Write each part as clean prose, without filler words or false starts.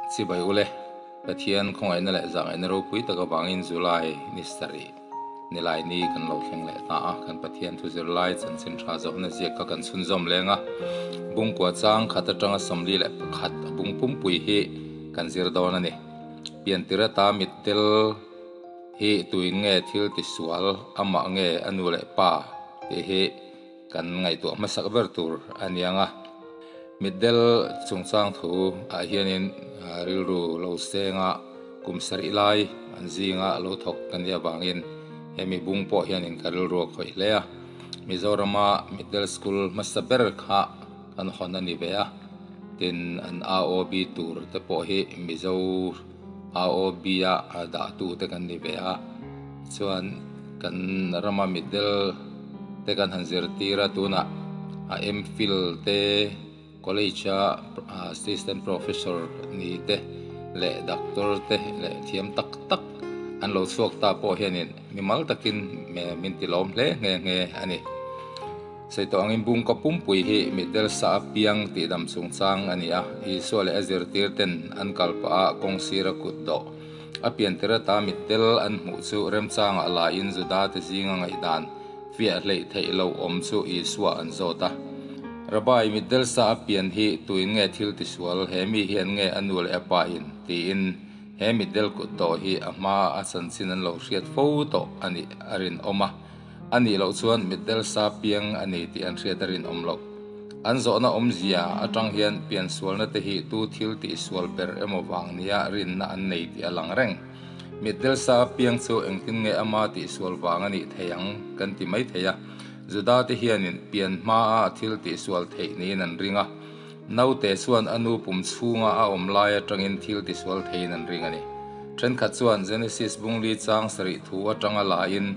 Chibai ule, Pathian khawngaihna leh zahngaihna ropui tak avangin July ni sarih nilai ni kan lo thleng leh ta a, kan Pathian thu zirlai chanchin tha zawhna ziak kha kan chhunzawm leng a, bungkua chang khat atanga 41 a bung pumpui hi kan zir dawn a ni. Piantir ata mittel hi tuin nge thil tisual amah nge a nu leh pa tih hi Kan ngaihtuah hmasak ber tur a ni ang a, mitdel chungchang thu ah hianin rilru lo senga kum sarih lai an zinga lo thawk ka nih avangin hemi bung pawh hianin ka rilru a khawih hle a. Mizorama mitdel school hmasa ber kha kan hawn a ni ve a, tin an AOB tur te pawh hi Mizo AOB a dahtu te kan ni ve a, chuan kan rama mitdel te kan han zirtir a, tunah a MPhil te college a assistant professor ni te leh doctor te leh thiam tak tak an lo chhuak ta pawh hianin mimal takin min ti lawm hle nghe nghe a ni. Sawi tawh angin bungkaw pumpui hi mitdel sa apiang tihdam chungchang a ni a, Isua leh a zirtir ten an kal pah a kawng sira kut dawh a piantir ata mitdel an hmuh chu remchangah laiin Juda te zinga ngaihdan fiah hleih theih lo awm chu Isua an zawt a. Rabbi, mitdel sa a pian hi tuin nge thil tisual, he mi hian nge a nu leh a pa in? tiin he mitdel kut dawh hi a hmaa a chanchin an lo hriat fo tawh a nih a rinawm a. A nih loh chuan mitdel sa piang a ni tih an hriat a rinawm loh. An zawhna awmzia atang hian piansualna te hi tu thil tihsual ber emaw vang nia rinna an nei tih a lang reng. Mitdel sa piang chu engtin nge ama tihsual vang a nih thei ang kan ti mai thei a. Juda te hianin pian hmaa thil tihsual theih niin an ring a. Naute chuan a nu pum chhunga a awm lai atangin thil tisual theiin an ring a ni. Thenkhat chuan Genesis bungli chang sarih thu atanga lain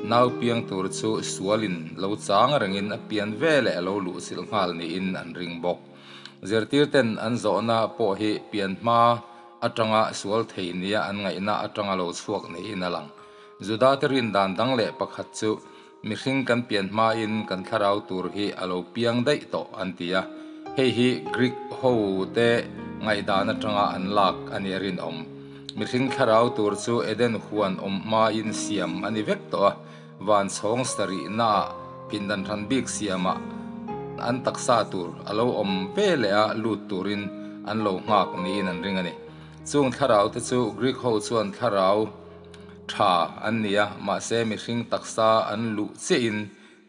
nau piang tur chu sualin lo chang rengin a pian ve leh a lo luhchilh nghal niin an ring bawk. Zirtirten an zawhna pawh hi pian hma atanga sual thei nia an ngaihna atanga lo chhuak niin a lang. Judate rin dan dang leh pakhat chu Mihring kan pian hmain kan thlarau tur hi a lo piang daih tawh an ti a, hei hi Greek ho te ngaihdan atanga an lak a nih a rinawm. Mihring thlarau tur chu Eden huan awm hmain siam a ni vek tawh a, van chhawng sarihnaah pindan hran bik siamah an taksa tur a lo awm ve leh a lut turin an lo nghak niin an ring a ni. Chung thlarau te chu Greek ho chuan thlarau Tha an ni a, mahse mihring taksa an luh chiahin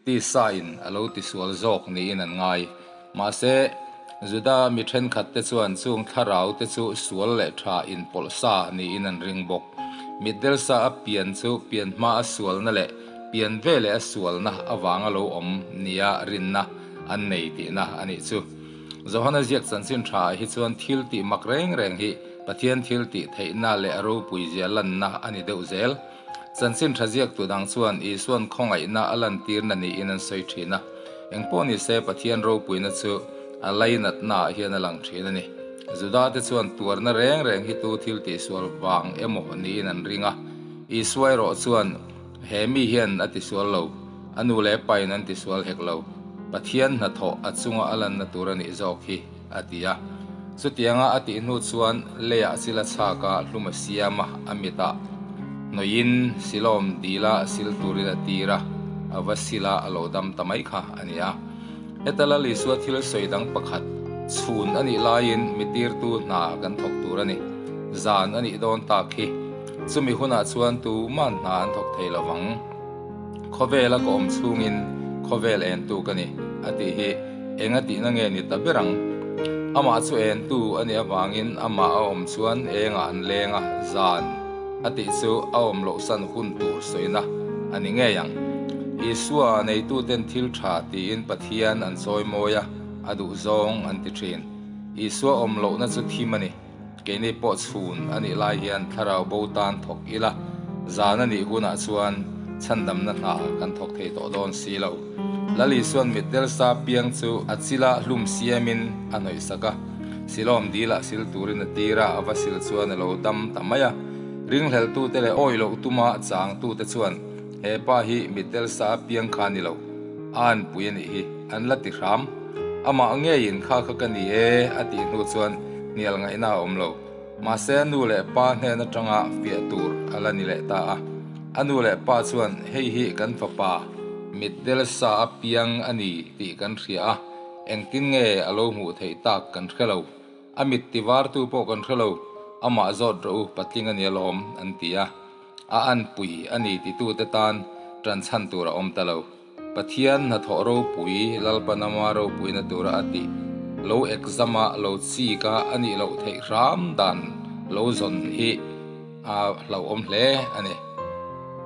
tisa in a lo tisual zawk niin an ngai. Mahse, Juda mi thenkhat te chuan chung thlarau te chu sual leh tha inpawlh sa niin an ring bawk. Mitdel sa a pian chu pian hma a sualna leh pian ve leh a sualna avanga lo awm nia rinna an nei tihna a nih chu. Johana ziak chanchin tha ah hi chuan thil tih mak reng reng hi Pathian thil tih theihna leh a ropuizia lanna a ni deuh zel. Chanchin tha ziaktu dang chuan Isuan khawngaihna a lantirna niin an sawi thin a. Engpawh ni se Pathian ropuina chu a lainatna ah hian a lang thin a ni. Juda te chuan tuarna reng reng hi tu thil tihsual vang emaw niin an ring a. Isua erawh chuan he mi hian a tisual lo, a nu leh pain an tisual hek lo. Pathian hnathawh a chunga a lanna tur a nih zawk hi. a ti a. Chutianga a tih hnu chuan leiah chil a chhak a, hlum a siam a, a mitah hnawihin silawm dila sil turin a tir a, a va sil a, a lo dam ta mai kha a ni a. Heta Lal Isua thil sawi dang pakhat, chhun a nih laiin mi tirtu hna kan thawk tur a ni. Zan a nih dawn tak hi. Chumi hunah chuan tuman hna an thawk thei lo vang. Khawvela ka awm chhungin khawvel entu ka ni, a tih hi. Eng a tihna nge ni ta ber ang? Amah chu entu a nih avangin amah a awm chuan engah an leng a, zan a tih chu a awm loh san hun tur sawina a ni ngei ang. Isua neituten thil tha tiin Pathian an chawi mawi a, a duh zawng an ti thin. Isua awm lohna chu thim a ni. Keini pawh chhun a nih lai hian thlarau bo tan thawk ila, zan a nih hunah chuan chhandamna hna kan thawk thei tawh dawn si lo. Lal Isuan mitdel sa piang chu a chila hlum siamin a hnawih sak a, silawm dilah sil turin a tir a, a va sil chuan a lo dam ta mai a. Ringhleltute leh awi loh tuma changtute chuan he pa hi mitdel sa piang kha ni lo, a anpui a nih hi an la ti hram. Amah ngeiin kha kha ka ni e a tih hnu chuan hnial ngaihna a awm lo. Mahse a nu leh pa hnen atanga fiah tur a la ni leh ta a. A nu leh pa chuan hei hi kan fapa mitdel sa a piang a ni tih kan hria a, engtin nge a lo hmuh theih tak kan hre lo. A mit tivartu pawh kan hre lo, amah zawt rawh u, patling a ni alawm, an ti a. A anpui a ni titute tan ṭan chhan tur a awm ta lo. Pathian hnathawh ropui Lalpa nama ropuina tura a tih lo exam a lo chik a a nih loh theih hram dan lo zawn hi a hlauhawm hle a ni.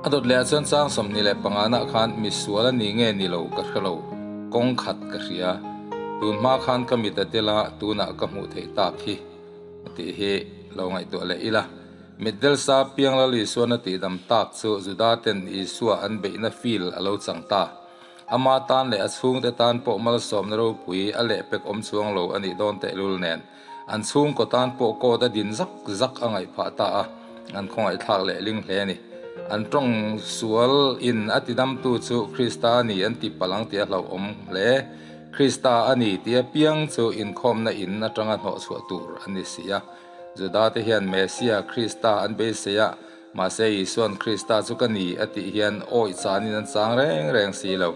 A dawt leh ah chuan chang 25 nah khan misual a ni nge ni lo ka hre lo, kawng khat ka hria. Tun hma khan ka mit a tel a, tunah ka hmuh theih tak hi a tih hi lo ngaihtuah leh ila. Mitdel sa piang Lal Isuan a tihdam tak chu Juda ten Isua an beihna fil a lo chang ta. Ama tan leh a chhungte tan pawh malsawmna ropui a lehpek awm chuang lo a nih dawn tehlul nen, an chhungkaw tan pawh court a din zak zak a ngaih phah ta a, an khawngaihthlak leh ling hle a ni. An tawng sual in a tidamtu chu Krista a ni an ti palh ang tih a hlauhawm hle. Krista a ni tih apiang chu inkhawmna in atanga hnawhchhuah tur a ni si a. Judate hian Messia, Krista, an beisei a, mahse Isua'n Krista chu ka ni a tih hian awih chanin an chang reng reng si lo.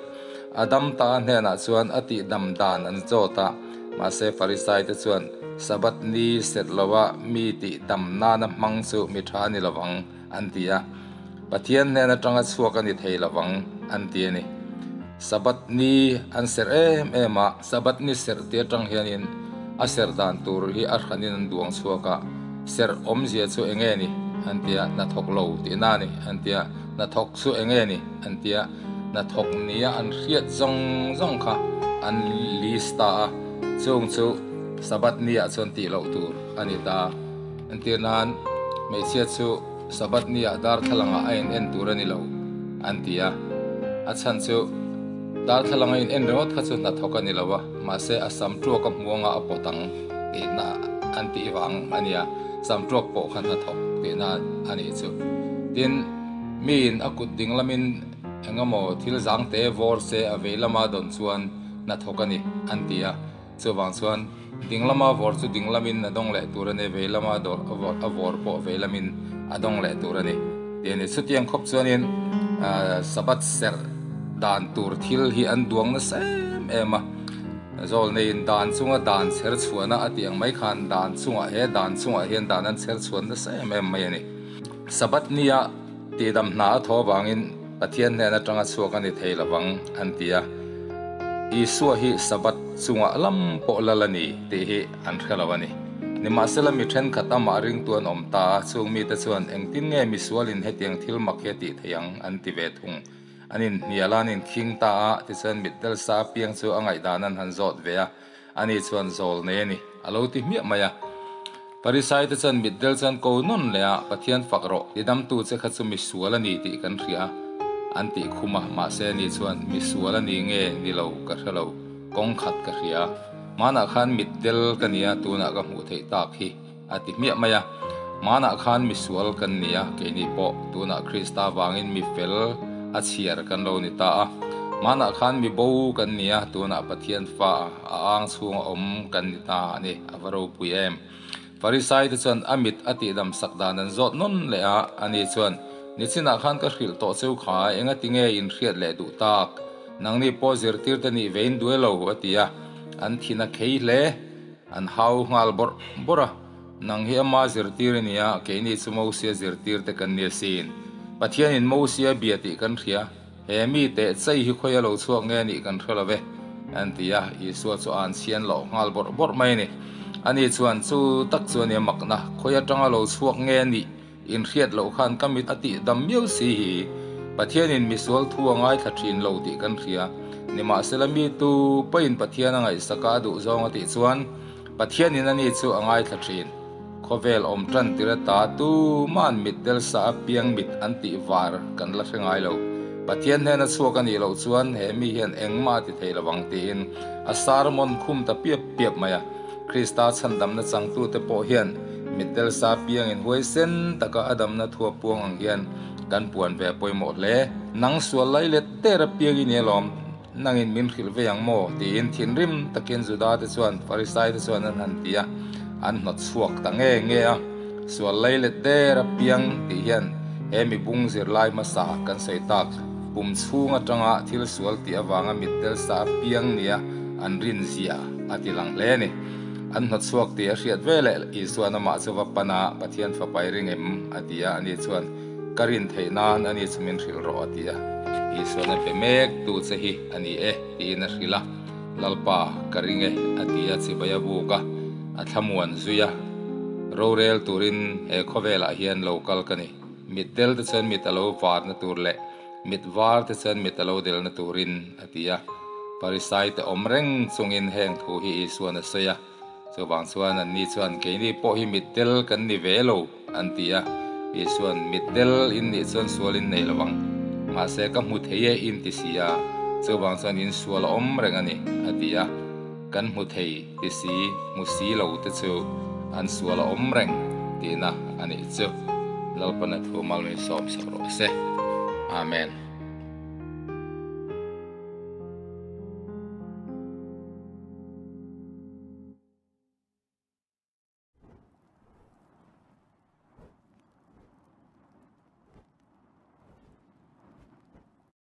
A dam ta hnenah chuan a tih dam dan an zawt a, mahse Farisaite chuan Sabbath ni serh lova mi tih dam nana hmang chu mi tha a ni lovang an ti a, Pathian hnen atanga chhuak a ni thei lovang an ti a ni. Sabbath ni an serh em em a, Sabbath ni serh tih atang hianin a serh dan tur hi a hranin an duang chhuak a, serh awmzia chu eng nge ni an ti a, hnathawk lo tihna a ni an ti a, hnathawk chu eng nge ni an ti a, hnathawk nia an hriat zawng zawng kha an list ta a, chung chu Sabbath ni ah chuan tih loh tur a ni ta. Entir nan hmeichhia chu Sabbath ni ah darthlalang ah a in en tur a ni lo an ti a, a chhan chu darthlalang a in en ringawt kha chu hnathawk a ni lo a, mahse a sam tuak a hmuang a a pawt ang tihna an tih vang a nia, sam tuak pawh kha hnathawk tihna a nih chu. Tin, miin a kut ding lamin eng emaw thil zang te vawr se a vei lama dawn chuan hnathawk a ni an ti a. Chuvang chuan ding lama vawr chu ding lamin a dawng leh tur a ni, vei lama a vawr pawh vei lamin a dawng leh tur a ni tih a ni. Chutiang khawp chuanin Sabbath serh dan tur thil hi an duang nasa em em a, Zawlneiin dan chunga dan chher chhuahna a tih ang mai khan dan chungah he dan chungah hian dan an chher chhuan nasa em em mai a ni. Sabbath nia Tihdam hna a thaw avangin Pathian hnen atanga chhuak a ni thei lovang an ti a. Isua hi Sabbath chungah lam pawh lal a ni tih hi an hre lo a ni. Nimahsela mi thenkhat amah ringtu an awm ta a, chung mite chuan engtin nge misualin hetiang thil mak hi a tih theih ang an ti ve thung. An inhnial a, an inkhing ta a, tichuan mitdel sa apiang chu a ngaihdan an han zawt ve a, ani chuan zawl nei a ni a lo ti hmiah mai a. Pharisai te chuan mitdel chuan ko nawn leh a, Pathian fak rawh, tidamtu che kha chu misual a ni tih kan hria a, an tih khum a, mahse ani chuan misual a ni nge ni lo ka hre lo, kawng khat ka hria. Hmanah khan mitdel ka nia, tunah ka hmuh theih tak hi, a ti hmiah mai a. Hmanah khan misual kan ni a, keini pawh tunah Krista vangin mi fel a chhiar kan lo ni ta a. Hmanah khan mi bo kan ni a, tunah Pathian fa a ang chhunga awm kan ni ta a ni. A va ropui em! Farisai te chuan a mit a tihdam sak dan an zawt nawn leh a, ani chuan, Nichinah khan ka hrilh tawh cheu kha, engati nge in hriat leh duh tak? Nangni pawh zirtir te nih ve in duai lo, a ti a. An thin a khei hle. An hau nghal bawrh bawrh a. Nang hi ama zirtir i nia, keini chu Mosia zirtir te kan ni asin. Pathianin Mosia bia tih kan hria. He mi teh chei hi khawi a lo chhuak nge nih kan hre lo ve, an ti a, Isua chu an chhian loh nghal bawrh bawrh mai a ni. Ani chuan, Chu tak chu a nia makna, khawi atanga lo chhuak nge nih inhriat loh khan ka mit a tih dam miau si hi. Pathianin misual thu a ngaithla thin lo tih kan hria. Nimahsela mi tu pawhin Pathian a ngaihsak a a duh zawng a tih chuan, Pathianin ani chu a ngaithla thin. Khawvel awm tan tir ata tuma'n mitdel sa apiang mit an tih var kan la hre ngai lo. Pathian hnena chhuak a nih loh chuan he mi hian engmah a ti thei lovang tiin a sermon khum ta piap piap mai a. Krista chhandamna changtute pawh hian mitdel sa apiangin huaisen taka a damna thua puang ang hian kan puan ve a pawimawh hle. Nang sual lai let der apiang i ni alawm. Nangin min hrilh vei ang maw? tiin thinrim takin Juda te chuan Farisai te chuan an han ti a, an hnawt chhuak ta nge nge a. Sual leilet der a piang tih hian he mibung zirlai hmasa kan sawi tak pum chhung atanga thil sual tih avanga mitdel sa a piang nia an rin zia a ti lang hle a ni. An hnawtchhuak tih a hriat veleh Isuan amah chu va pan a, Pathian fapa i ring em? a ti a, ani chuan, Ka rin theih nan ani chu min hrilh rawh a ti a. Isuan a be mek tu che hi a ni e tiin a hrilh a, Lalpa ka ring e a ti a, chibai a buk a, a thlamuan zui a. Rorel turin he khawvelah hian lo kal ka ni. Mitdel te chuan mit a lo varna tur leh mit var te chuan mit a lo delna turin a ti a. Pharisai te awm reng chungin heng thu hi Isuan a sawi a. Chuvang chuan anni chuan keini pawh hi mitdel kan ni ve lo an ti a. Isuan mitdel in nih chuan sual in nei lovang. Mahse ka hmu thei e in ti si a, chuvang chuan in sual a awm reng a ni a ti a. Kan hmu thei ti si, hmu si lo te chu an sual a awm reng tihna a nih chu. Lalpana thu malmin sawm sak rawh se. Amen.